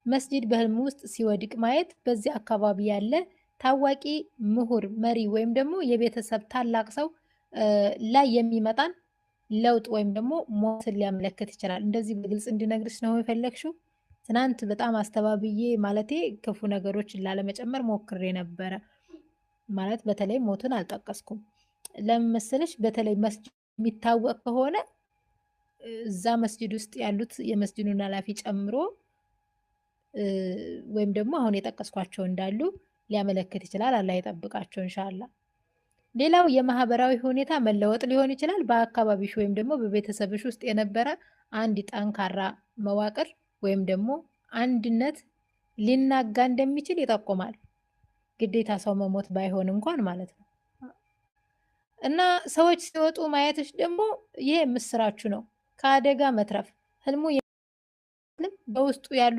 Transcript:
መስጂድ በህልም ውስጥ ሲወድቅ ማየት በዚህ አካባቢ ያለ ታዋቂ ምሁር፣ መሪ ወይም ደግሞ የቤተሰብ ታላቅ ሰው ላይ የሚመጣን ለውጥ ወይም ደግሞ ሞትን ሊያመለክት ይችላል። እንደዚህ በግልጽ እንድነግርሽ ነው የፈለግሽው? ትናንት በጣም አስተባብዬ ማለቴ ክፉ ነገሮችን ላለመጨመር ሞክሬ ነበረ። ማለት በተለይ ሞትን አልጠቀስኩም። ለምን መሰለሽ? በተለይ መስጂድ የሚታወቅ ከሆነ እዛ መስጂድ ውስጥ ያሉት የመስጂዱን ኃላፊ ጨምሮ ወይም ደግሞ አሁን የጠቀስኳቸው እንዳሉ ሊያመለክት ይችላል። አላህ ይጠብቃቸው ኢንሻአላህ። ሌላው የማህበራዊ ሁኔታ መለወጥ ሊሆን ይችላል። በአካባቢሽ ወይም ደግሞ በቤተሰብሽ ውስጥ የነበረ አንድ ጠንካራ መዋቅር ወይም ደግሞ አንድነት ሊናጋ እንደሚችል ይጠቁማል። ግዴታ ሰው መሞት ባይሆን እንኳን ማለት ነው። እና ሰዎች ሲወጡ ማየትሽ ደግሞ ይሄ ምስራችሁ ነው። ከአደጋ መትረፍ። ህልሙ በውስጡ ያሉ